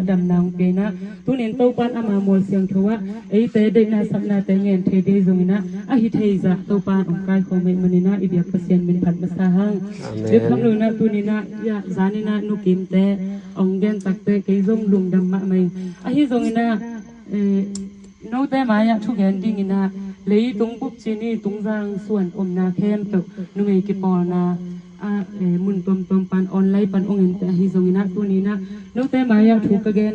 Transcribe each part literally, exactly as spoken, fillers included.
damna hong pia in ah, tunin Topa'n ama mual siangtho ah eite deihna saknate ngen thei ding zongin ah, a hi thei zah Topa'n hong kaikhawm ahih manin ah, i biak Pasian min phat masa hang. Amen. Biak tham lo in ah, tunin ah, ya, zanin ah Nu Kimte hong gen takte kei zong lungdam mahmah ing. Ahi zongin ah, eh, note mai-ah thugen dingin ah, leitung bup ci ni Tungzang suan omna khempeuh numei kipawlna ah, eh, mun tuamtuam pan online pan hong ente ahi zongin ah, tunin ah note mai-ah thu ka gen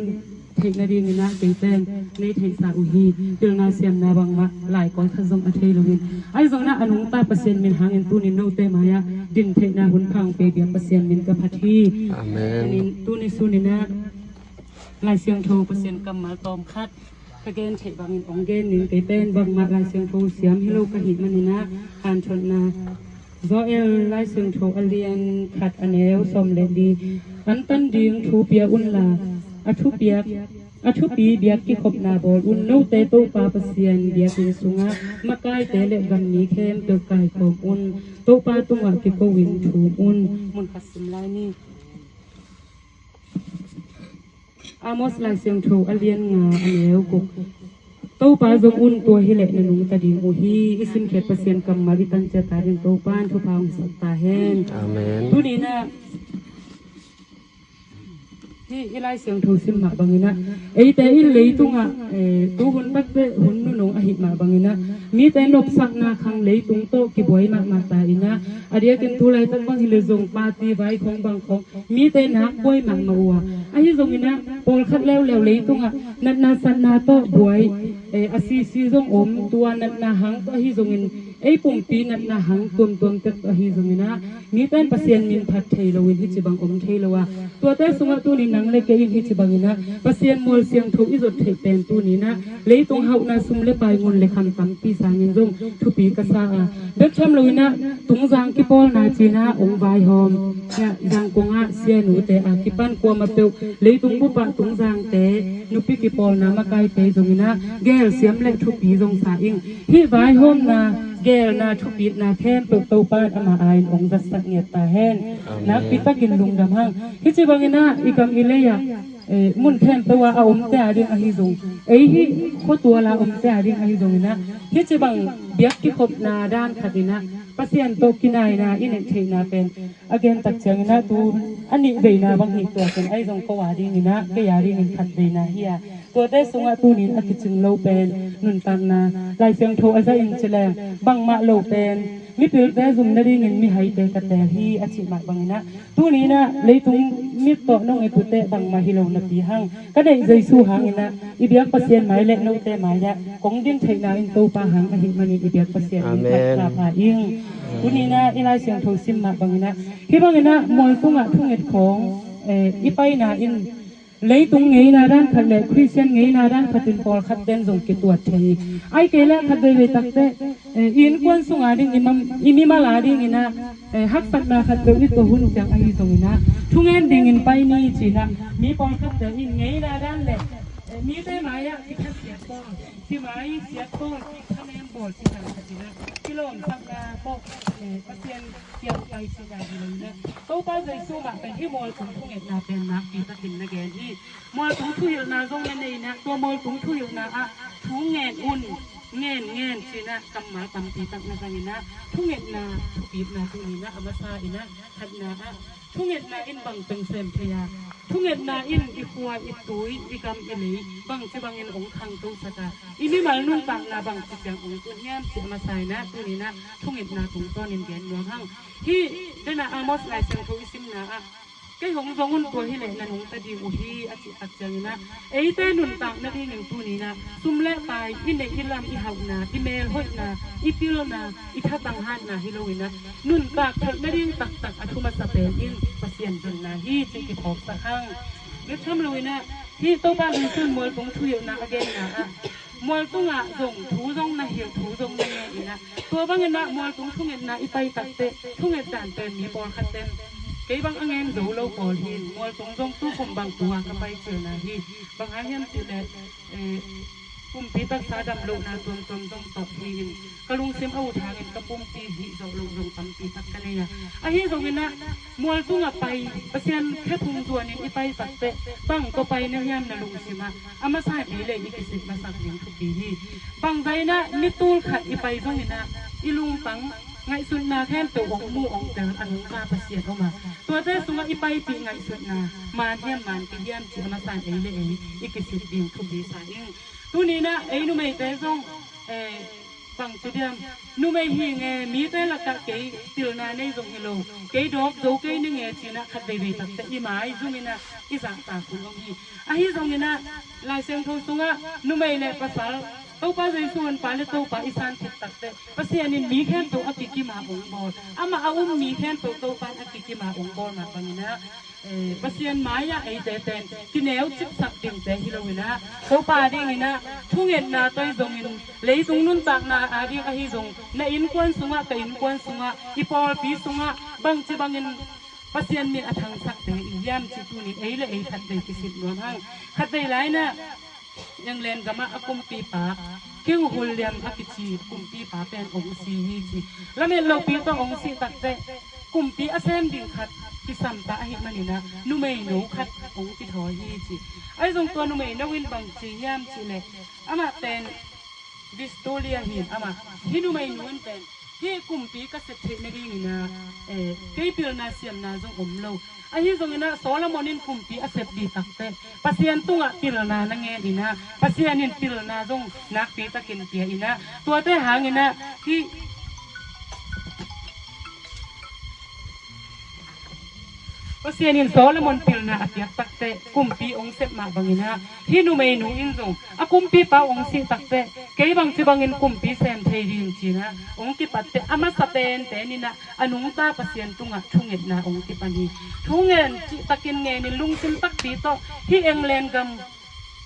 theih nadingin ah kei pen nei theihsa uh hi. Pilna siamna bangmah lai kawikhat zong a thei loin, ahi zongin ah a nungta Pasian min hangin tunin note mai-ah din theihna hun pha hong pia biak Pasian min ka phat hi. Amen. Tunin, tuni sunin ah Lai Siangtho Pasian kammal tawmkhat ka gen theih bangin hong gen ning. Kei pen bangmah Lai Siangtho siam hi lo ka hih manin ah, hanthotna Joel Lai Siangtho a lian khat a neu sawm le li. An tan ding thu pia unla, a thupiak, a thupi biak kikhopna bawl un. Note Topa Pasian biakinn sungah makaite le gammi khempeuh kaikhawm un. Topa tungah kiko in thum un. Mun khat sim lai ni. Amos Lai Siangtho a lian nga a neu guk. Topa zong un, tua hi leh na nungta ding uh hi. I simkhiat Pasian kammal i tan ciat a ding Topa'n thupha hong sak ta hen. Amen. Tunin ah hih i Lai Siangtho sim mah bangin ah, eite in leitungah, eh, tu hun takte hun nunung ahih mah bangin ah, mite nopsakna khang leitung tawh kibuai mahmah ta in ah, a diakin tu laitak bang hi leh zong party vai khawng bang khawng mite nak buai mahmah uh a. Ahi zongin ah pawlkhat leuleu leitungah natna satna tawh buai, eh, a sisi zong om, tua natna hang tawh ahi zongin, ei pumpi natna hang tuamtuam tek tawh ahi zongin ah, mite in Pasian min phat thei loin hih ci bang om thei lo a. Tuate sungah tunin nang le kei in hih ci bangin ah Pasian mual siangtho i zot theih pen tunin ah leitung hauhna, sum le pai, ngun le kham tampi sangin zong thupi ka sa a. Bek tham loin ah Tungzang kipawlna ci-in ah hong vaihawm, Zangkong ah sianute a kipan kuamah peuh leitung bup ah Tungzangte nupi kipawlna makaite zongin ah gel siam le thupi zong sa ing. Hih vaihawmna, gelna, thupitna khempeuh Topa'n ama aa in hong zatsak ngiat ta hen. Amen. Nakpi takin lungdam hang. Hih ci bangin ah i gam i lei ah, eh, mun khempeuh ah a omte a ding ahi zong, ei hih khuatual a omte a ding ahi zongin ah, hih ci bang biak kikhopna dan khat in ah Pasian tawh kinaina i neih theihna pen a gen tak ciangin ah tu a nih veina bang hi tuakin, ahi zong ko a dingin ah, kei a dingin khat veina hi a. Tuate sungah tunin a kicing lo pen nuntakna, Lai Siangtho a za in ci leng bangmah lo pen mipilte zum nadingin mihaite ka teel hi a cih mah bangin ah, tunin ah leitung mit tawh nong et uh teh bangmah hi lo napi hang, ka neih Jesu hangin ah i biak Pasian mai le note mai-ah kong din theihna in Topa hang ahih manin i biak Pasian in Amen. Phat pha ing. Tunin ah i Lai Siangtho sim mah bangin ah, hih bangin ah mual tungah thunget khawng, eh, i paina in leitung ngeina dan khat le Khristian ngeina dan khat in pawlkhat ten zong kituat thei hi. Ai kei le khat veivei takte, eh, i innkuan sunga ding, i mam-, i mimal a dingin ah, eh, haksatna khat peuh i tuah hun ciang ahi zongin ah, thungen dingin pai ni ci-in ah mi pawlkhatte in ngeina dan le, eh, mite mai-ah kithasiat pawl, thimai siat pawl, kithanem bawl ci dan khat in ah kilawmsakna tawh, eh, Pasian kiang pai ci dan hi lo in ah, Topa Jesu mah pen hih mualtung thungetna pen nakpi takin na gen hi. Mualtung thuhilhna zong na nei in ah, tua mualtung thuhilhna ah thu ngen un, ngen ngen ci-in ah kammal tampi tak na zang in ah, thungetna thupitna tunin ah a masa in ah, khatna ah thungetna in bang teng sem thei a, thungetna in i khua, i tui, i gam, i lei bangci bangin hong khangtosak a, i mimal nuntakna bangci ciang hong tun hiam cih a masa in ah, tunin ah thungetna tungtawnin gen nuam hang. Hih den ah Amos Lai Siangtho i simna ah, kei hong zong un, tua hi leh na nungta ding uh hi a cih tak ciangin ah, eite nuntak nadingin tunin ah sum le pai, i neih i lam, i hauhna, i melhoihna, i pilna, i thatang hatna hi lo in ah, nuntak theih nading taktak a thu masa pen in Pasian zonna hi cih kiphawksak hang. Bek tham lo in ah, hih Topa Jesu in mualtung thuhilhna a genna ah, mualtungah zong thu zong na hilh, thu zong na ngen in ah, tua bangin ah mualtung thungetna i pai takteh thunget dan pen mi pawlkhat ten, kei bang a ngen zo lo pawl hi in, mualtung zong tu kum bang tu-a ka pai cilna hi. Bang hang hiam cih leh, eh, Kumpi taksa dam lohna tuamtuam zong tawh hi-in ka lungsim a ut hangin ka pumpi hih zawh loh zong tampi tak ka nei a. Ahi zongin ah mual tungah pai, Pasian khe phung zuanin i pai takteh bang tawh pai na hiam na lungsim ah, a masa in ei le ei i kisit masak ding thupi hi. Bangzah in ah ni tul khat i pai zongin ah i lungtang ngaihsutna khempeuh hong mu hong tel a nungta Pasian om a, tuate sungah i paipih ngaihsutna man hiam man kei hiam cih a masa in ei le ei i kisit ding thupi sa ing. Tuni in ah ei numeite zong, eh, bangci diam, numei hi nge, mite lakah kei pilna nei zong hi lo, kei dawk zo kei ni nge ci-in ah khat veivei takteh i maizum in ah i zahtak hun om hi. Ahi zongin ah Lai Siangtho sungah numei le pasal, Topa Jesu honpa le Topa i san khit takteh Pasian in mi khempeuh a kikim a hong bawl, amah a um mi khempeuh Topa in a kikim a hong bawl mah bangin ah, eh, Pasian mai-ah eite pen kineu cipsak dingte hi loin ah, Topa dingin ah thungetna tawh zongin, leitung nuntakna a ding ahi zong, na innkuan sungah, ka innkuan sungah, i pawlpi sungah bangci bangin Pasian min a thangsakte i hiam cih tuni ei le ei khatvei kisit nuam hang. Khatvei lai-in ah England gamah a kumpipa, King William a kici kumpipa pen hong si hi ci. Lamet lopi tawh hong sih takteh kumpi a sem ding khat kisam ta ahih manin ah numeino khat hong kithawi hi ci. Ahi zong tua numeino in bang ci hiam cih leh, amah pen Victoria hi-in amah, hih numeino in pen, hih kumpi ka sep theih nadingin ah, eh, kei pilna siamna zong om lo. Ahi zongin ah Solomon in kumpi a sep ding takteh Pasian tungah pilna na ngen in ah, Pasian in pilna zong nakpi takin pia in ah, tuate hangin ah hih Pasian in Solomon pilna a piak takteh kumpi hong sep mah bangin ah, hih numeino in zong a kumpipa hong sih takteh kei bangci bangin kumpi sem thei ding ci-in ah hong kipatteh, a masa penpen in ah a nungta Pasian tungah thungetna hong kipan hi. Thungen cih takin ngenin lungsim takpi tawh hih England gam,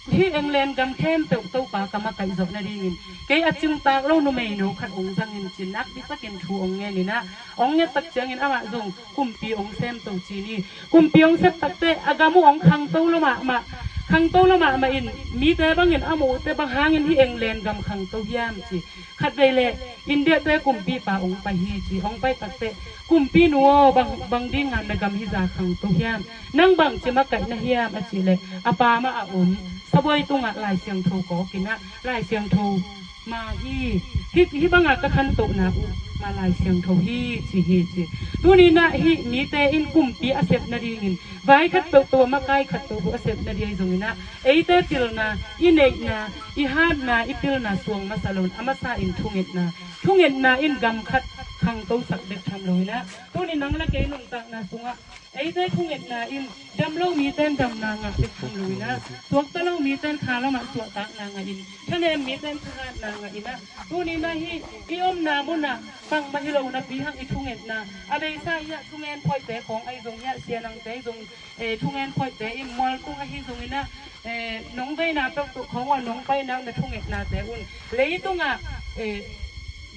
hih England gam khempeuh Topa ka makaih zawh nadingin kei a cingtak lo numeino khat hong zang in ci-in nakpi takin thu hong ngen in ah, hong nget tak ciangin amah zong kumpi hong sem to ci ni. Kumpi hong sep takteh a gam uh hong khangto lo mahmah, khangto lo mahmah in mite bangin a muh uh teh bang hangin hih England gam khangto hiam ci. Khatvei leh India te kumpipa hong pai hi ci. Hong pai takteh, kumpinu aw, bang, bang dinga na gam hizah khangto hiam? Nang bangci makaih na hiam a cih leh, a pa mah a om, sabuai tungah Lai Siangtho kawk in ah, Lai Siangtho ma hi, hih, hih banga ka khantohna uh ma Lai Siangtho hi ci hi ci. Tuni in ah hih mite in kumpi a sep nadingin vai khat peuhpeuh, makai khat peuhpeuh a sep nading ahi zongin ah, eite pilna, i neihna, i hatna, i pilna suang masa loin a masa in thungetna, thungetna in gam khat khangtosak bek tham loin ah, tuni nang le kei nuntakna sungah eite thungetna in dam lo mite in damna ngah bek tham loin ah, suakta lo mite in kha lamah suahtakna ngah in, thanem mite in thahatna ngah in ah, tuni in ah hih i omna munah bangmah hi lo napi hang i thungetna, a beisa hiah thungen phoihte khawng ahi zong, hiah sianangte ahi zong, eh, thungen phoihte in mualtung ahi zongin ah, eh, nong veina peuhpeuh khawng uh a nong paina uh na thungetnate un leitungah, eh,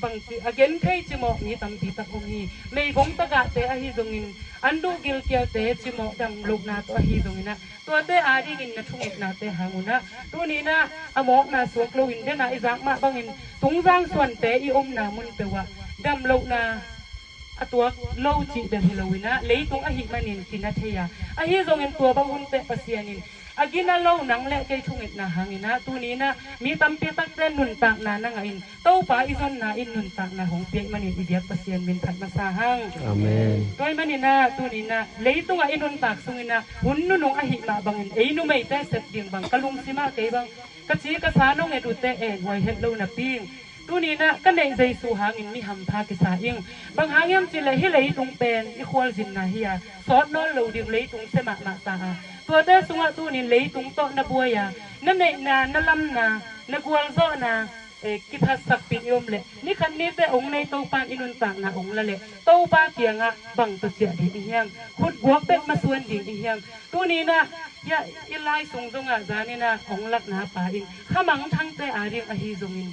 bangci a genthei cimawh mi tampi tak om hi. Meigong tagahte ahi zongin, an duh gilkialte cimawh damlohna tawh ahi zongin ah, tuate adingin na thungetnate hang un ah, tuni in ah a mawkna suak loin, den ah i zak mah bangin tungzang suante i omna mun peuh ah damlohna a tuak lo cih bek hi loin ah, leitung ahih manin kina thei a, ahi zongin tua bang hun teh Pasian in a gina lo nang le kei thungetna hangin ah, tuni in ah mi tampi takte nuntakna na ngah in, Topa i zonna in nuntakna hong pia ahih manin i biak Pasian min phat masa hang. Amen. Tua ahih manin ah, tuni in ah leitungah i nuntak sungin ah hun nunung ahih mah bangin ei numeite sep ding bang ka lungsim ah kei bang ka ci ka sa nong et uh teh, eh, huai het lo napi ing. Tuni in ah ka neih Jesu hangin mi hampha kisa ing. Bang hang hiam cih leh hih leitung pen i khualzinna hi a, sawt nawn lo ding leitung sia mahmah ta a, tuate sungah tuni in leitung tawh na buai a, na neihna, na lamna, na gualzawhna, eh, kiphatsakpih i om leh, ni khat ni teh hong nei Topa in i nuntakna hong la leh, Topa kiangah bang tawh ciah ding i hiam? Khutguak bek masuan ding i hiam? Tuni in ah, hiah i lai sung zongah zan in ah hong lakna pa in, khamangthangte ading ahi zongin,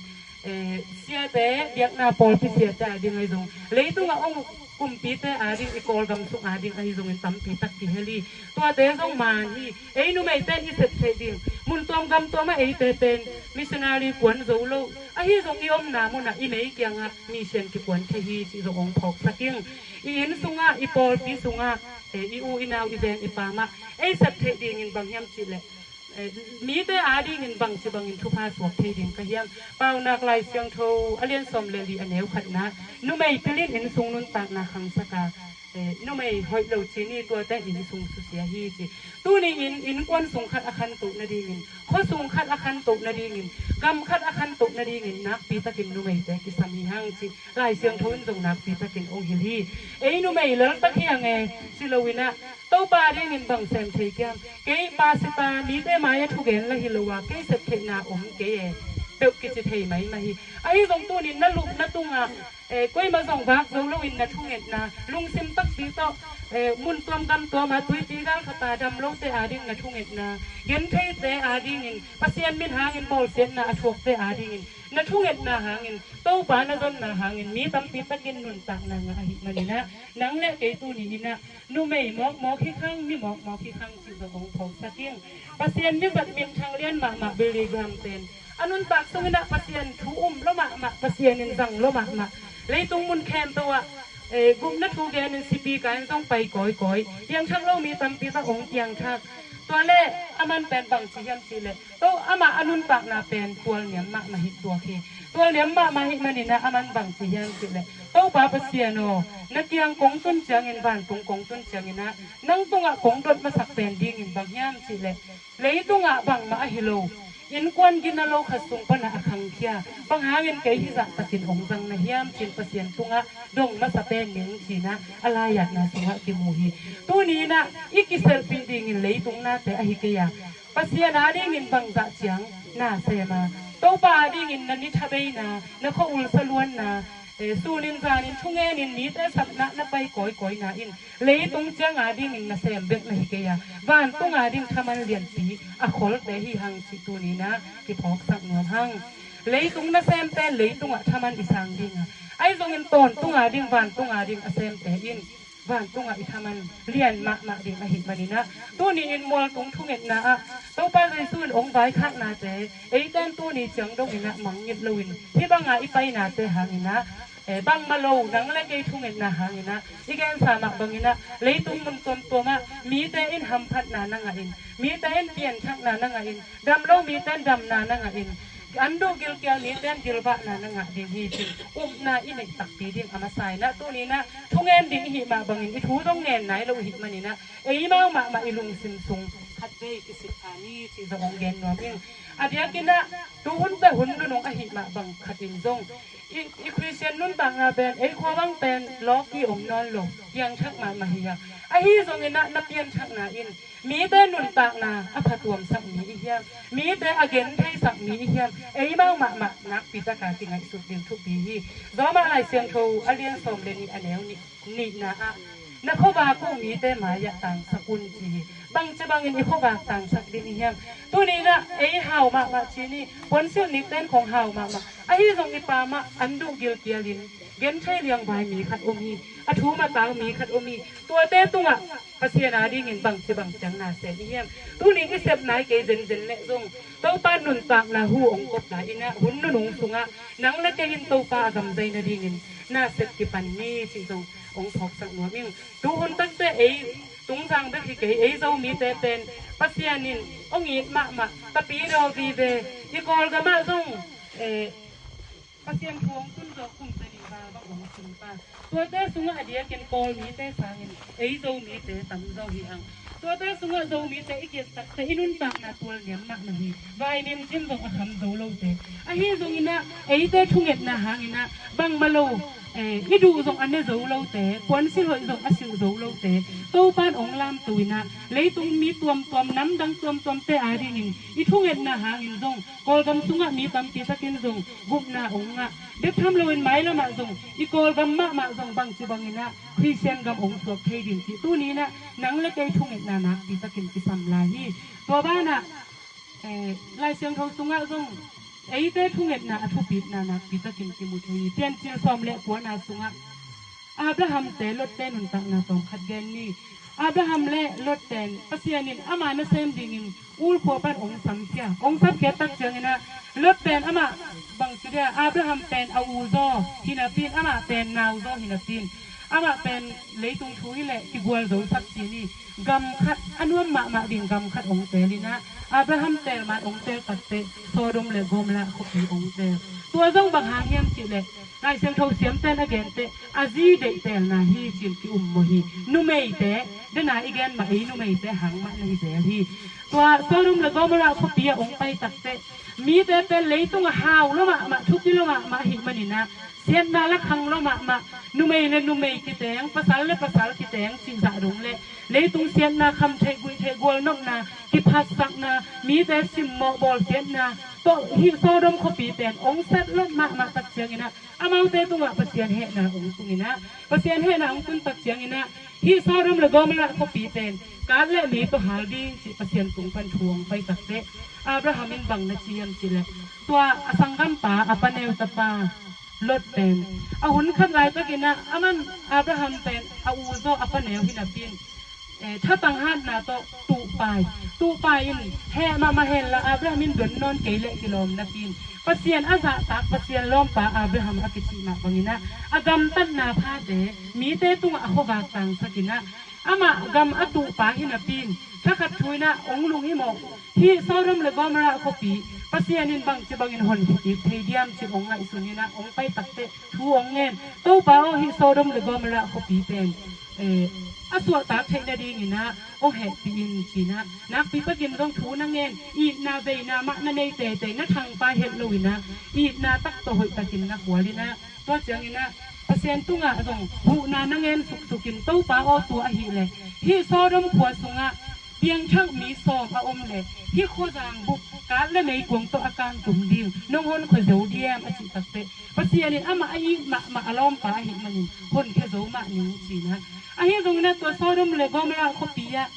eh, siate, biakna pawlpi siate ading ahi zong, leitungah hong Kumpite ading, i Kawlgam sung ading ahi zongin tampi tak kihel hi. Tuate zong man hi. Ei numeite i sep theih ding, mun tuam gam tuam ah eite pen missionary kuan zo lo, ahi zong i omna munah i mei kiangah mission kikuan thei hi cih zong hong phawksak ing. I inn sungah, i pawlpi sungah, eh, i u i nau, i veng i pamah ei sep theih dingin bang hiam cih leh, eh, mite adingin bangci bangin thupha suak thei ding ka hiam? Paunak Lai Siangtho a lian sawm le li a neu khatna, numei pilin inn sung nuntakna khangsak a, eh, numei hoih lo ci ni, tuate inn sung susia hi ci. Tuni in innkuan sung khat a khantoh nadingin, khua sung khat a khantoh nadingin, gam khat a khantoh nadingin nakpi takin numeite kisam hi hang cih Lai Siangtho in zong nakpi takin hong hilh hi. Ei numei laltak hi hang e, si loinah Topa dingin bang sem thei kiam? Kei pasita, mite mai-ah thugen la hi lo a, kei sep theihna om kei e, peuh kici thei maimah hi. Ahi zong tunin na lupna tungah, eh, koima zong vak zo loin na thungetna, lungsim takpi tawh, eh, mun tuam gam tuam a tuipi galkhat a dam lote ading na thungetna, gentheite adingin, Pasian min hangin bawlsiatna a thuakte adingin na thungetna hangin, Topa na zonna hangin mi tampi takin nuntakna ngah ahih maninah, nang le kei tuni inah numei mawkmawk hi khang, mi mawkmawk hi khang cih zong hong phawksak ing. Pasian mizat minthang lian mahmah Billy Graham pen a nuntak sunginah Pasian thu um lua mahmah, Pasian in zang lua mahmah. Leitung mun khempeuh ah, eh, gupna thu genin sipi ka in zong pai kawikawi. Piangthak lo mi tampi tak hong piangthak. Tua le aman pen bangci hiam cih leh, to amah a nuntakna pen tualniam mahmah hi tuak hi. Tualniam mahmah hi maninah aman bangci hiam cih leh, Topa Pasian aw, na kiang kong tun ciangin, vantung kong tun cianginah nang tungah kong dot masak pen dingin bang hiam cih leh, leitungah bangmah ahi lo, innkuan gina lo khat sung panah a khangkhia, bang hangin kei hizah takin hong zang na hiam cin Pasian tungah dong masa pen ning cinah a laiatna sungah kimu hi. Tuni inah i kiselhpih dingin leitung nate ahi kei a, Pasian adingin bangzah ciang na sem a, Topa adingin na ni thabeina, na khua ulsa luanna, eh, sunin zanin thungenin mite sapna na pai kawikawina in leitung ciang adingin na sem bek na hi kei a, vantung ading thaman lianpi a kholte hi hang cih tuninah kiphawksak nuam hang. Leitung nasemte leitungah thaman i sang dinga, ahi zongin tawntung ading, vantung ading a semte in vantungah i thaman lian mahmah ding ahih maninah, tuni in mualtung thungetna ah Topa Jesu in hong vaikhaknate eite in tuni ciang donginah mangngilh loin hih banga i painate hanginah, eh, bangmah lo nang le kei thungetna hanginah i gensa mah banginah leitung mun tuamtuamah mite in hamphatna na ngahin, mite in pianthakna na ngahin, dam lo mite in damna na ngahin, an duh gilkial mite in gilvahna na ngah ding hi cin upna i neih takpi ding a masa inah, tuninah thungen ding i hih mah bangin i thu zong ngen nai lo i hih maninah, eimau mahmah i lungsim sung khatvei kisitpha ni cih zong hong gen nuam ing. A diakinah tuhunte hun nunung ahih mah bang khatin zong i, i Khristian nuntakna pen ei khua bang pen lawki om nawn lo, piangthak mahmah hi a, ahi zonginah na pianthakna in mite nuntakna a phatuamsak mi i hiam? Mite a gentheisak mi i hiam? Eimau mahmah nakpi taka kingaihsut ding thupi hi. Zawmah Lai Siangtho a lian sawm le nih a neu nih, nihna ah, na khuavak uh mite mai-ah tangsak un ci hi. Bangci bangin i khuavak tangsak ding i hiam? Tuninah ei hau mahmah ci ni, puansilh nikten khong hau mahmah, ahi zong i pamah an duh gilkialin genthei liangvai mi khat om hi, a thu matau mi khat om hi. Tuate tungah Pasian adingin bangci bang ciang na sem i hiam? Tuni i sep nai kei zenzen leh zong Topa nuntakna hu hong kop lai inah hun nunung sungah nang le kei in Topa a gamzai nadingin na sep kipan ni cih zong hong phawksak nuam ing. Tuhun takte ei Tungzang bek hi kei, ei Zomite pen Pasian in hong it mahmah, tapidaw vive, i Kawlgamah zong, eh, Pasian thu hong tun zawh kum zanih val bang hong simpa. Tuate sungah a diakin Kawl mite sangin ei Zomite tamzaw hi hang. Tuate sungah Zomite i kilhtakte i nuntakna tualniam mahmah hi. Vainim cin zong a kham zo lote. Ahi zonginah eite thungetna hanginah bangmah lo, eh, i duh zong a ne zo lote, puansilh hoih zong a silh zo lote, Topan hong lamto inah leitung mi tuamtuam, namdang tuamtuamte adingin i thungetna hangin zong Kawlgam sungah mi tampi takin zong gupna hong ngah. Bek tham loin mailamah zong i Kawlgam mahmah zong bangci banginah Khristian gam hong suak thei ding cih tuninah nang le kei thungetna nakpi takin kisam lai hi. Tua banah, eh, Lai Siangtho sungah zong eite thungetna a thupitna nakpi takin kimu thei hi. Piancil sawm le kuana sungah Abraham te Lot te nuntakna tawm khat gen ni. Abraham le Lot pen Pasian in ama nasem dingin Ur khua pan ong samkhia, ong samkhia tak ciangin ah Lot pen amah bangci dia, Abraham pen a u zaw hi napi in, amah pen nau zaw hi napi in, amah pen leitung thu hi leh kigual zo sak ci ni. Gam khat, a nuam mahmah ding gam khat ong teel in ah, Abraham teel man ong teel takteh Sodom le Gomorrah khuapi ong teel. Tua zong bang hang hiam cih leh Lai Siangtho siamten a gente, a zi deihtelna hi cin ki-um maw hi. Numeite, dena i gen mah ei numeite hang mah na hi zel hi. Tua Sodom le Gomorrah khuapi a ong pai takteh mite pen leitung a hau lo mahmah, thupi lo mahmah hi manin ah, siatna la khang lo mahmah, numei le numei kiteng, pasal le pasal kiteng cih zah dong le leitung siatna kham theih guih theih gual nopna, kiphatsakna, mite simmawh bawlsiatna tawh hih Sodom khuapi pen ong set lot mahmah tak ciangin ah, amaute tungah Pasian hehna ong tung in ah, Pasian hehna ong tun tak ciangin ah, hih Sodom le Gomorrah khuapi pen kat le mei tawh hal ding cih Pasian tung pan thu ong pai takteh Abraham in bang na ci hiam cih leh, tua a sanggampa, a paneu tapa Lot pen a hun khat laitakin ah, aman Abraham pen a u zaw, a paneu hi napi in, eh, thatang hatna tawh tuhpai, tuhpai in heh mahmah henla Abraham in don nawn kei leh kilawm napi in, Pasian a zahtak, Pasian lawmpa Abraham a kicih mah bangin ah, a gamtatna phate mite tungah a khuavak tangsakin ah, amah gam a tuhpa hi napi in, thakhat thu in ah ong lunghimawh. Hih Sodom le Gomorrah khuapi Pasian in bangci bangin honkhia kik thei diam cih ong ngaihsun in ah, ong pai takteh thu ong ngen. Topa aw, hih Sodom le Gomorrah khuapi pen, eh, a suahtak theih nadingin ah ong hehpih in ci-in ah, nakpi takin zong thu na ngen, itna veina mah na nei teitei, na thangpai het lo in ah, itna tak tawh hoih takin na khual in ah, tua ciangin ah Pasian tungah zong huhna na ngen suksukin, Topa aw, tua ahih leh hih Sodom khua sungah piangthak mi sawm a om leh hih khuazang bup kat le meikuang tawh a kangtum ding nong honkhia zo diam, a cih takteh Pasian in amah a it mahmah, a lawmpa ahih manin honkhia zo mah ning ci-in ah, ahi zongin ah tua Sodom le Gomorrah khuapi ah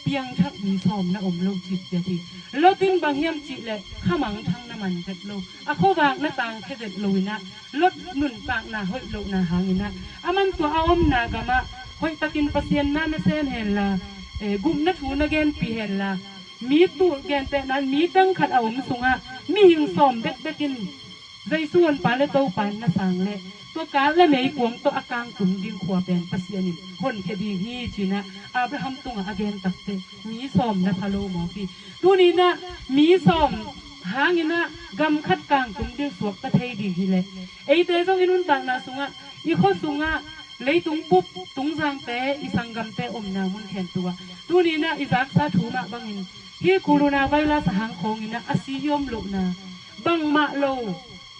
piangthak mi sawm na om lo cih ciat hi. Lot in bang hiam cih leh khamangthang na man vet lo, a khuavak na tangkhia vet lo in ah, Lot nuntakna hoih lohna hangin ah, aman tua a omna gamah hoih takin Pasian na na sem henla, eh, gupna thu na genpih henla, mi tul gentehna in mi teng khat a om sungah mihing sawm bekbek in Jesu honpa le Topa in na sang leh tua kat le meikuang tawh a kangtum ding khua pen Pasian in honkhia ding hi ci-in ah Abraham tungah a gen takteh mi sawm na pha lo mawk hi. Tuni in ah mi sawm hangin ah gam khat kangtum ding suakta thei ding hi leh, eite zong i nuntakna sungah, i khua sungah, leitung bup tungzangte, i sanggamte omna mun khentu ah, tuni in ah i zaksa thu mah bangin hih coronavirus a hang khawngin ah a si i om lohna, bangmah lo,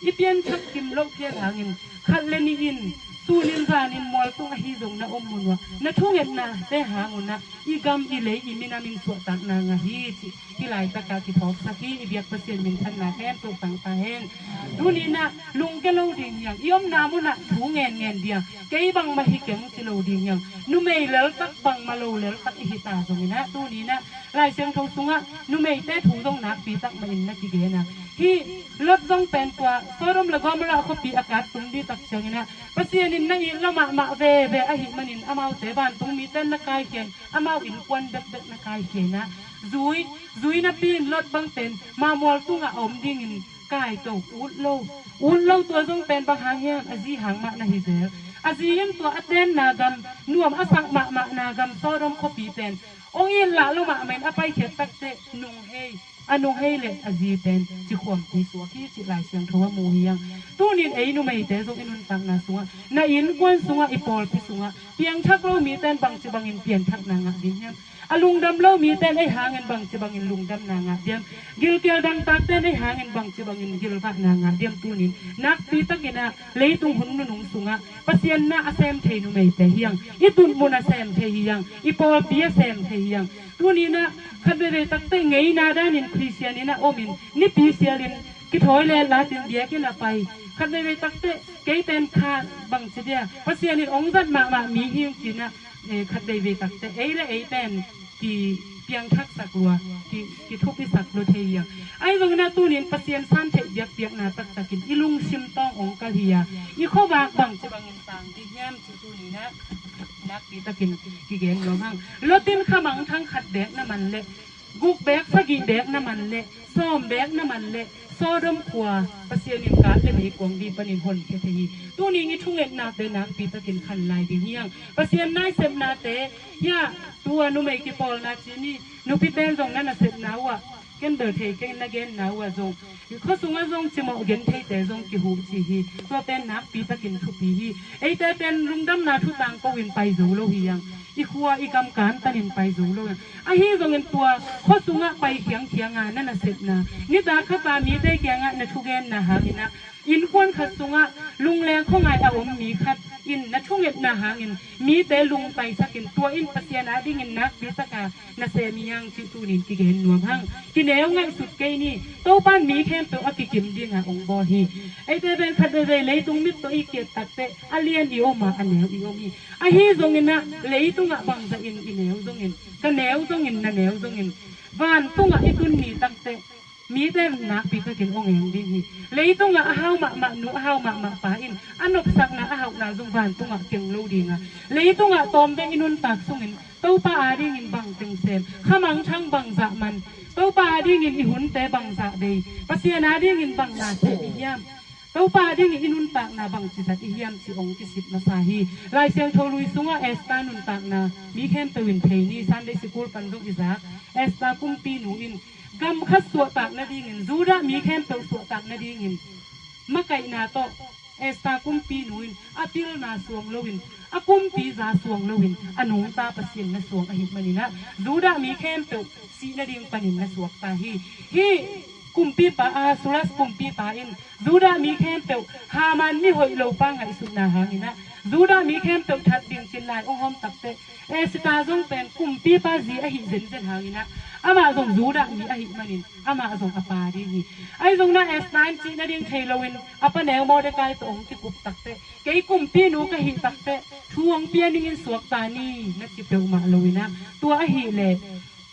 i pianthak kim loh phial hangin khat le nih in, sun in zan in mualtung ahi zong na om mun uah, na thungetnate hang un ah i gam, i lei, i minam in suahtakna ngah hi cih hih laitakah kiphawksak hi. I biak Pasian minthanna khempeuh tang ta hen. Tuni in ah lungkia lo ding hi hang, i omna munah thu ngenngen ding, kei bangmah hi keng ci lo ding hi hang. Numei leltak, bangmah lo leltak i hi ta zongin ah, tuni in ah Lai Siangtho sungah numeite thu zong nakpi tak mahin na kigen a, hih Lot zong pen tua Sodom le Gomorrah khuapi a kat tung ding tak ciangin ah, Pasian in na it lo mahmah veve ahih manin amaute vantung mite na kaikhia in, amau innkuan bekbek na kaikhia in ah, zui, zui napi in Lot bang pen mamual tungah a om dingin kaito, ut lo. Ut lo, tua zong pen bang hang hiam, a zi hang mah na hi zel. A zi in tua a tenna gam, nuam a sak mahmahna gam Sodom khuapi pen ong it lah lo mahmah in a paikhiat takteh nunghei, a nunghei leh a zi pen cikhuampi suak hi cih Lai Siangtho a mu hi hang. Tunin ei numeite zong i nuntakna sungah, na innkuan sungah, i pawlpi sungah piangthak lo mite in bangci bangin pianthakna ngah ding hiam? A lungdam lo mite in ei hangin bangci bangin lungdamna ngah diam? Gilkial dangtakte in ei hangin bangci bangin gilvahna ngah diam? Tunin nakpi takin ah leitung hun nunung sungah Pasian na a sem thei numeite hi hang, i tun mun a sem thei hi hang, i pawlpi a sem thei hi hang. Tunin ah khat veivei takteh ngeina danin Khristian in a omin, nipi sialin kithawi letlatin biakinn a pai, khat veivei takteh keiten kha bangci dia, Pasian in ong zat mahmah mi hi ung ci-in ah, eh, khat veivei takteh ei le eiten ki piangthaksak lua, ki, kithupisak lua thei hi a. Ahi zongin ah tunin Pasian san theih biakpiakna taktakin i lungsim tawng ong kal hi a, i khuavak bangci bangin sang ding hiam ci tunin ah nakpi takin kigen nuam hang. Lot in khamangthang khat beek na man leh, guk beek sagih beek na man leh, sawm beek na man leh, Sodom khua Pasian in kat le meikuang ding panin honkhia thei hi. Tuning i thungetnate nakpi takin khan lai ding hi hang. Pasian nasepnate, hia, tua numei kipawlna ci ni, nupi pen zong na nasepna uh ah, ken bel thei keng, na genna uh ah zong, khua sungah zong cimawh gen theite zong kihuh ci hi. Tua pen nakpi takin thupi hi. Eite pen lungdamna thutang ko in pai zo lo hi hang. I khua i gam kan panin pai zo lo hi hang. Ahi zongin tua khua sungah pai khiangkhianga na nasepna, nitak khat a mite kiangah na thugenna hangin ah, innkuan khat sungah lungleng khuangai a om mi khat in na thungetna hangin mite lungtaisakin, tua in Pasian adingin nakpi taka nasem hi hang cih tunin kigen nuam hang. Kineu ngaihsut kei ni. Topan mi khempeuh a kikim dinga ong bawl hi. Eite pen khat veivei leitung mit tawh i kiat takteh a lian i om a, a neu i om hi. Ahi zongin ah, leitungah bangzah in i neu zongin, ka neu zongin, na neu zongin, vantungah i tun ni takteh mite nakpi takin ong eng ding hi. Leitungah a hau mahmah nu, a hau mahmah pa in a nopsakna, a hauhna zong vantungah keng lo dinga, leitungah tawmveng i nuntak sungin Topa adingin bang teng sem, khamangthang bangzah man, Topa adingin i hunte bangzah bei, Pasian adingin bang na sem i hiam, Topa adingin i nuntakna bangci zat i hiam ci ong kisit masa hi. Lai Siangtho Lui sungah Esther nuntakna mi khempeuh in thei ni, Sunday School pan zong i zak. Esther kumpinu in gam khat suahtak nadingin, Judah mi khempeuh suahtak nadingin makaihna tawh Esther kumpinu in a pilna suang loin, a kumpi za suang loin, a nungta Pasian na suang ahih manin ah, Judah mi khempeuh sih nading panin na suakta hi. Hih kumpipa, Ahasuerus kumpipa in Judah mi khempeuh Haman mihoih lopa ngaihsutna hangin ah, Judah mi khempeuh that ding cin lai ong hawm takteh, Esther zong pen kumpipa zi ahi zenzen hangin ah, amah zong Judah mi ahih manin amah zong a pa ding hi. Ahi zongin ah Esther in cih nading thei loin a paneu Mordecai tawh ong kikup takteh, kei kumpinu ka hih takteh thu ong pia ningin suakta ni, na ci peuhmah loin ah, tua ahih leh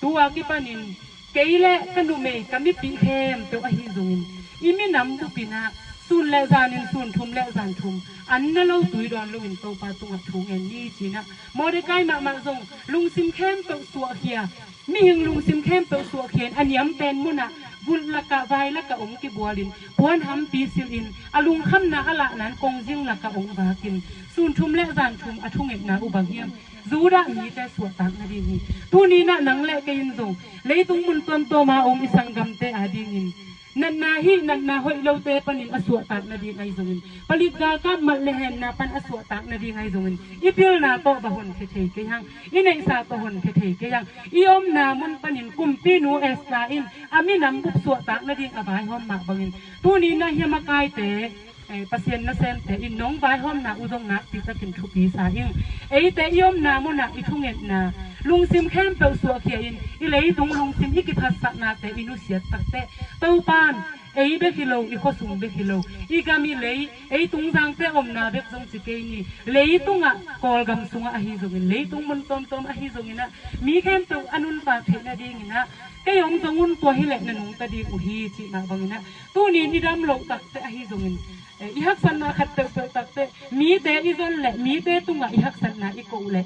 tua kipanin kei le ka numei, ka mipih khempeuh ahi zongin, i minam bupin ah sun le zanin, sun thum le zan thum an na lo tui dawn loin Topa tungah thu ngen ni, ci-in ah, Mordecai mahmah zong lungsim khempeuh suahkhia, mihing lungsim khempeuh suahkhia in a niam pen munah, vut lakah, vai lakah ong kibualin, puan hampi silhin, a lungkhamna a lahna in kongzing lakah ong vakin, sun thum le zan thum a thungetna uh bang hiam? Judah mite suahtak nading hi. Tuni-in ah nang le kei in zong leitung mun tuamtuam a om i sanggamte adingin, natna hih, natna hoih lote panin a suahtak nading ahi zongin, palit galkap, mat le henna pan a suahtak nading ahi zongin, i pilna tawh va honkhia thei kei hang, i neihsa tawh honkhia thei kei hang. I omna mun panin kumpinu Esther in a minam bup suahtak nading a vaihawm mah bangin, tuni-in ah hih makaite, eh, Pasian nasemte in nong vaihawmna uh zong nakpi takin thupi sa ing. Eite i omna munah i thungetna, lungsim khempeuh suahkhia in, i leitung lungsim, i kiphatsaknate i nusiat takteh, Topan ei bek hi lo, i khuasung bek hi lo, i gam, i lei, ei tungzangte omna bek zong ci kei ni, leitungah, Kawlgam sungah ahi zongin, leitung mun tuamtuam ahi zongin ah, mi khempeuh a nuntak theih nadingin ah, kei ong zong un, tua hileh na nungta ding uh hi, cih mah bangin ah, tuni-in i dam loh takteh ahi zongin, eh, i haksatna khat peuhpeuh takteh, mite i zon leh, mite tungah i haksatna i koh leh,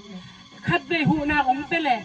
khatvei huhna ong pia leh,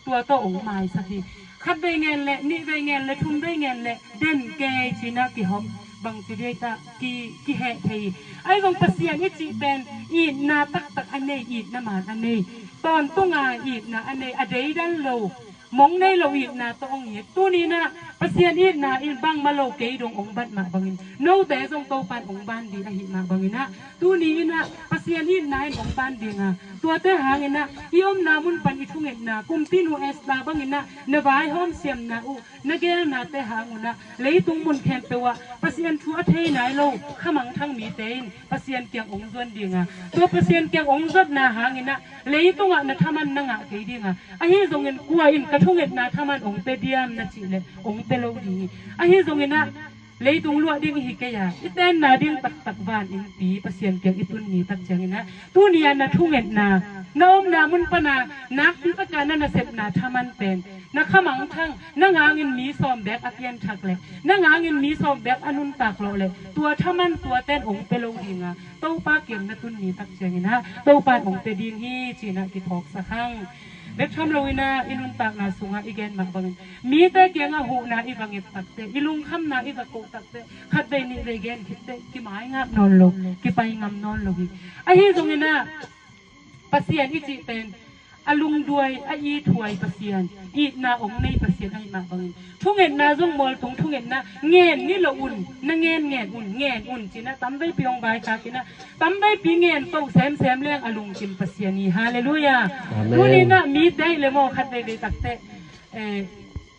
tua tawh ong maisak hi. Khatvei ngen leh, nihvei ngen leh, thumvei ngen leh, den kei ci-in ah kihawm, bangci dei ta, ki, kiheh thei hi. Ahi zong Pasian i cih pen itna taktak a nei, itna man a nei, tawntunga itna a nei, a deidan lo, mong nei lo itna tawh ong it. Tuni-in ah Pasian itna in bangmah lo kei dong ong bat mah bangin, note zong Topan ong ban ding ahih mah bangin ah, tuni-in ah Pasian itna in ong ban ding a, tuate hangin ah i omna mun pan i thungetna, kumpinu Esther bangin ah na vaihawm siamna uh, na gelnate hang un ah, leitung mun khempeuh ah Pasian thu a thei nai lo khamangthang mite in Pasian kiang ong zuan ding a, tua Pasian kiang ong zuatna hangin ah leitungah na thaman na ngah kei ding a, ahi zongin kua in ka thungetna thaman ong pia diam na cih leh ong pia lo ding hi. Ahi zongin ah leitung luah ding i hi kei a, i tenna ding taktak van innpi Pasian kiang i tun ni tak ciangin ah, tuni-a na thungetna, na omna mun pana nakpi taka na nasepna thaman pen na khamangthang, nang hangin mi sawm bek a pianthak leh, nang hangin mi sawm bek a nuntak lawh leh, tua thaman tuate in hong pia lo dinga, Topa kiang na tun ni tak ciangin ah Topa in hong pia ding hi ci-in ah kiphawksak hang. Bek tham loin ah i nuntakna sungah i gen mah bangin, mite kiangah huhna i va nget takteh, i lungkhamna i va koh takteh, khatvei nihvei gen khitteh kimaingap nawn lo, kipai ngam nawn lo hi. Ahi zongin ah Pasian i cih pen a lungduai, a ithuai Pasian, itna hong nei Pasian ahih mah bangin, thungetna zong mualtung thungetna, ngen ni lo un, na ngen ngen un, ngen un ci-in ah tamveipi hong vaikhak in ah, tamveipi ngen to semsem leng a lungkim Pasian hi. Halleluiah. Amen. Tuni-in ah mite ahih leh maw, khatveivei takteh, eh,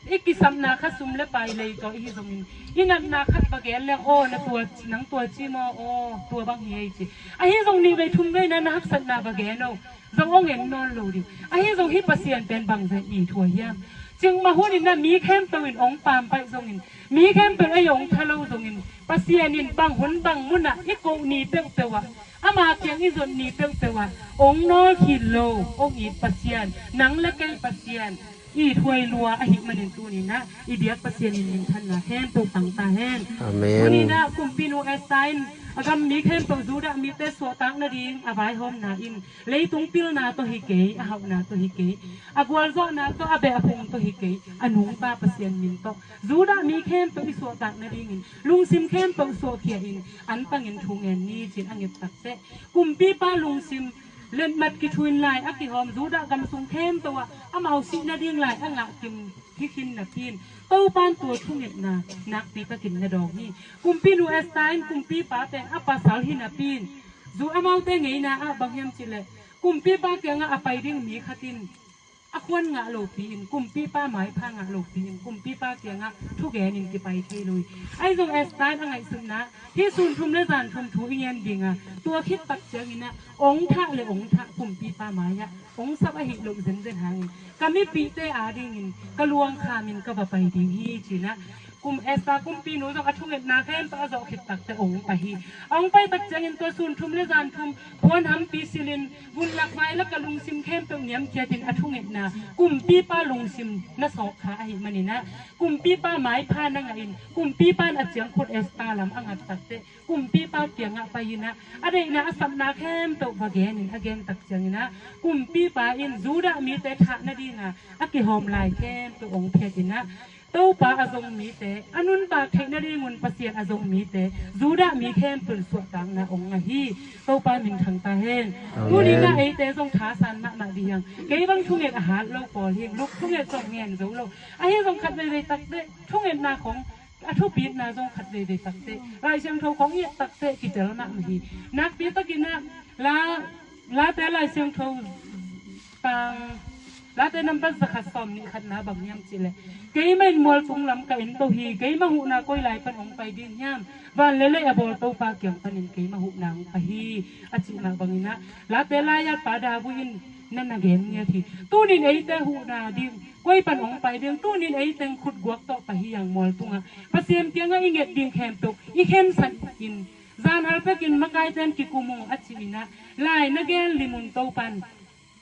i kisapna khat sum le pai lei tawh ihi zongin, i natna khat va gen leng, aw, na tua, nang tua ci maw, aw, tua bang hi ei ci. Ahi zong nihvei thumvei na, na haksatna va gen o, zong hong en nawn lo ding. Ahi zong hih Pasian pen bangzah ithuai hiam? Cikmah hunin ah mi khempeuh in hong pampaih zongin, mi khempeuh in ei hong tha lo zongin, Pasian in bang hun bang munah i koh ni peuhpeuh ah, ama kiang i zot ni peuhpeuh ah hong nawlkhin lo, hong it Pasian, nang le kei Pasian ithuai lua ahih manin tuni-in ah i biak Pasian in minthanna khempeuh tang ta hen. Amen. Tuni-in ah kumpinu Esther in a gam mi khempeuh, Judah mite suahtak nading a vaihawmna in leitung pilna tawh hi kei, a hauhna tawh hi kei, a gualzawhna tawh, a beh a phung tawh hi kei, a nungta Pasian min tawh Judah mi khempeuh i suahtak nadingin lungsim khempeuh suahkhia in, an tangin thu ngen ni ci-in a nget takteh, kumpipa lungsim letmat kithuin lai a kihawm Judah gam sung khempeuh ah amau sih nading lai a ngah kim hi khin napi-in, Topa in tua thungetna nakpi takin na dawng hi. Kumpinu Esther in kumpipa pen a pasal hi napi-in, Ju amaute ngeina ah bang hiam cih leh, kumpipa kiangah a pai ding mi khat in a khuan ngah lopi-in, kumpipa maipha ngah lopi-in, kumpipa kiangah thugen in kipai thei lo hi. Ahi zong Esther in a ngaihsutna, hih sun thum le zan thum thu i ngen dinga, tua khit tak ciangin ah hong thah le hong thah kumpipa mai-ah hong sap ahih loh zenzen hangin, ka mipihte adingin ka luangkham in ka va pai ding hi ci-in ah, kum Esther kumpinu zong a thungetna khempeuh a zawh khit takteh hong pai hi. A hong pai tak ciangin tua sun thum le zan thum puan hampi silhin, vun lak vai lak a lungsim khempeuh niamkhiatin a thungetna kumpipa lungsim na sawk kha ahih manin ah, kumpipa maipha na ngahin, kumpipa in a ciangkhut Esther lam a ngat takteh, kumpipa kiangah pai-in ah a deihna a sapna khempeuh va genin, a gen tak ciangin ah kumpipa in Judah mite thah nadinga a kihawm lai khempeuh hong phiatin ah, Topa a zong mite, a nuntak theih nadingun Pasian a zong mite, Judah mi khempeuh in suahtakna hong ngah hi. Topa minthang ta hen. Amen. Tuni-in ah eite zong thasan mahmah dih hang. Kei bang thunget a hat lo pawl hi ing, Luke thunget zong ngen zo lo. Ahi zong khatveivei takteh thungetna khong, a thupitna zong khatveivei takteh Lai Siangtho khong i et takteh kitel mahmah hi. Nakpi takin ah La, Late Lai Siangtho tang, Late nambat zakhat sawmnih khatna bang hiam cih leh, keimah in mualtung lam ka en to hi, keimah huhna koi lai pan hong pai ding hiam? Van le lei a bawl Topa kiang panin keimah huhna hong pai hi, a cih mah bangin ah, Late laiatpa David in na na gen ngiat hi. Tuni-in eite huhna ding koi pan hong pai ding, tuni-in ei teng khutguak tawh pai hi hang, mualtungah Pasian kiangah i nget ding khempeuh i khensat in, zanhal pekin makaite in kikum ung a cih in ah, lai na gen lim un, Topa in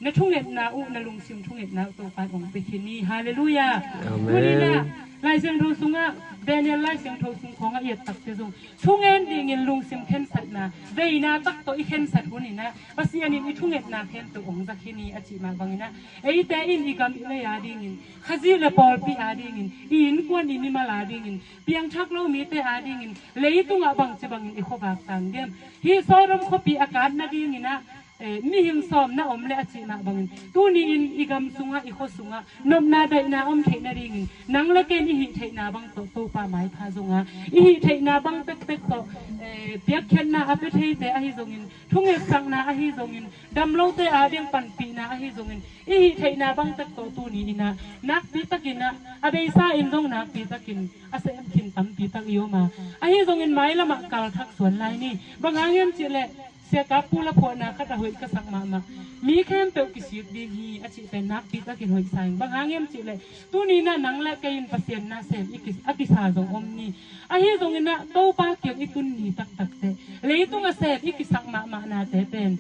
na thungetna uh, na lungsim thungetna uh Topa in hong pia khin hi. Halleluiah. Amen. Tuni-in ah Lai Siangtho sungah, Daniel Lai Siangtho sung khawngah i et takteh zong, thungen dingin lungsim khensatna, veina tak tawh i khensat hun in ah Pasian in i thungetna khempeuh hong za khin hi, a cih mah bangin ah, eite in i gam i lei adingin, Khazih le pawlpi adingin, i innkuan i mimal adingin, piangthak lo mite adingin, leitungah bangci bangin i khuavak tang diam? Hih Sodom khuapi a kat nadingin ah, eh, mihing sawm na om leh a cih mah bangin, tuni-in i gam sungah, i khua sungah nopna daihna om theih nadingin, nang le ken i hih theihna bang tawh Topa maipha zong a, i hih theihna bang tektek tawh, eh, piakkhiatna a pia theite ahi zongin, thungetsakna ahi zongin, damlote ading panpihna ahi zongin, i hih theihna bang tek tawh tuni-in ah nakpi takin ah, a beisa in zong nakpi takin a sem khin tampi tak i om a, ahi zongin mailamah kal thak suan lai ni. Bang hang hiam cih leh, Sia Kap Pu la phuahna khat a hoih ka sak mahmah, mi khempeuh kisik ding hi, a cih pen nakpi takin hoih sa ing. Bang hang hiam cih leh, tuni-in ah nang le kei in Pasian na sem i ki, a kisa zong om ni. Ahi zongin ah Topa kiang i tun ni taktakteh, leitung a sem i kisak mahmahnate pen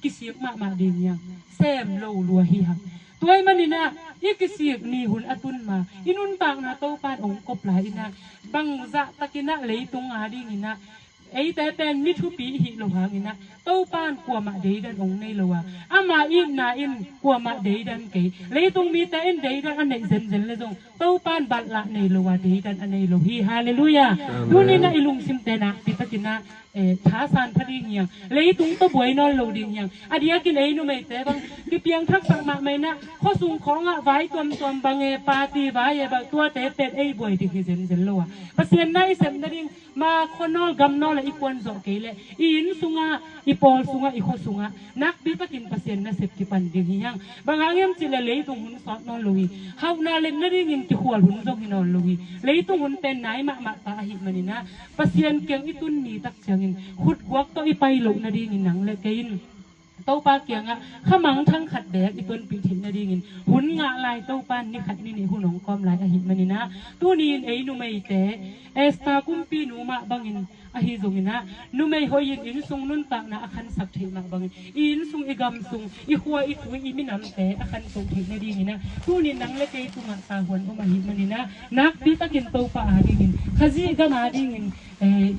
kisik mahmah ding hi hang, sem lo lua hi hang. Tua ahih manin ah I kisik ni hun a tun ma i nuntakna Topan ong kop lai inah, bangzah takinah leitung a dinginah eite pen mi thupi i hih lo hanginah Topan kuamah deidan ong nei lo a, ama itna in kuamah deidan kei. Leitung mite in deidan a neih zenzen le zong Topan balhlah nei lo a deidan a nei lo hi. Halleluiah. Amen. Tuninah i lungsimte nakpi takinah eh, thasan pha ding hiang, leitung tawh buai nawn lo ding hiang. A diakin ei numeite bang kipiangthak sak mahmah inah khuasung khawngah vai tuamtuam bang e, party vai e bang, tuate pen ei buai ding hi zenzen lo a, Pasian na i sep nading ma khuanawl gamnawl a i kuan zawh kei leh i inn sungah, i pawl sungah, i khua sungah nakpi takin Pasian nasep kipan ding hi hiang. Bang hang hiam cihleh leitung hun sawt nawn lo hi. Hauhna let nadingin kikhual hun zong hi nawn lo hi. Leitung hun pen nai mahmah ta ahih maninah Pasian kiang i tun ni tak ciangin khutguak tawh i pai loh nadingin nang le kei in Topa kiangah khamangthang khat beek i tonpih theih nadingin hun ngah lai Topa in ni khat ni nih hun hong kawm lai ahih maninah tuni in ei numeite Esther kumpinu mah bangin ahi zonginah numei hoihin innsung nuntakna a khansak theih mah bangin i innsung, i gamsung, i khua, i tui, i minamte a khansak theih nadinginah tuni nang le kei tungah tahuan om ahih maninah nakpi takin Topa adingin Khazih gam adingin eh,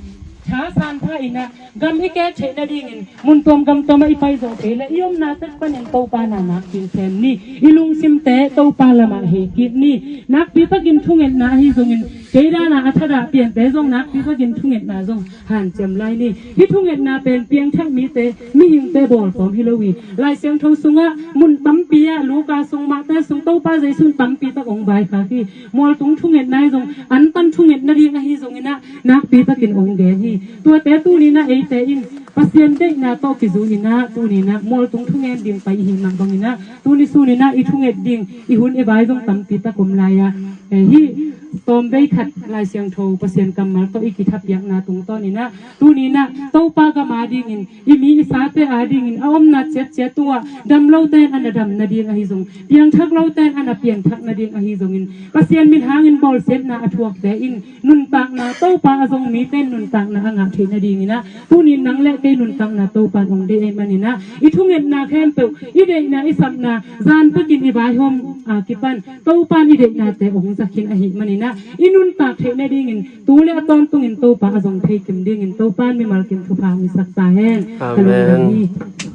thasan pha inah gam i kek theih nadingin mun tuam gam tuamah i pai zawh kei leh i omna tek panin Topa na nakpi sem ni. I lungsimte Topa lamah hei kik ni. Nakpi takin thungetna ahi zongin kei dana a thadah piante zong nakpi takin thungetna zong hanciam lai ni. Hih thungetna pen piangthak mite, mihingte bawlpawm hi lo hi. Lai Siangtho sungah mun tampi ah Luka sung, Mate sung Topa Jesuh in tampi tak ong vaikhak hi. Mualtung thungetna ahi zong, antan thunget nading ahi zonginah nakpi takin ong gen hi. Tuate tuninah eite in Pasian deihna tawh kizui inah tuninah mualtung thungen ding pai i hih mah banginah tuni suninah i thunget ding, i hun i vai zong tampi tak om lai-ah eh, hih tawmvei khat Lai Siangtho Pasian kammal tawh i kithapiakna tungtawninah tuninah Topa gam adingin i mi i sate adingin a omna ciatciat tungah dam lote in a na dam nading ahi zong, piangthak lote in a na piangthak nading ahi zongin Pasian mit hangin bawlsiatna a thuakte in nuntakna Topa a zong mite in nuntakna a ngah theih nadinginah tunin nang le kei nuntakna Topa in ong deih ahih maninah i thungetna khempeuh, i deihna, i sapna zan takin i vaihawm a kipan Topa in i deihnate ong za khin ahih maninah i nuntak theih nadingin tu le a tawntungin Topa a zong thei kim dingin Topa in mimal kim thupha ong sak ta hen. Amen. Ka lungdam hi.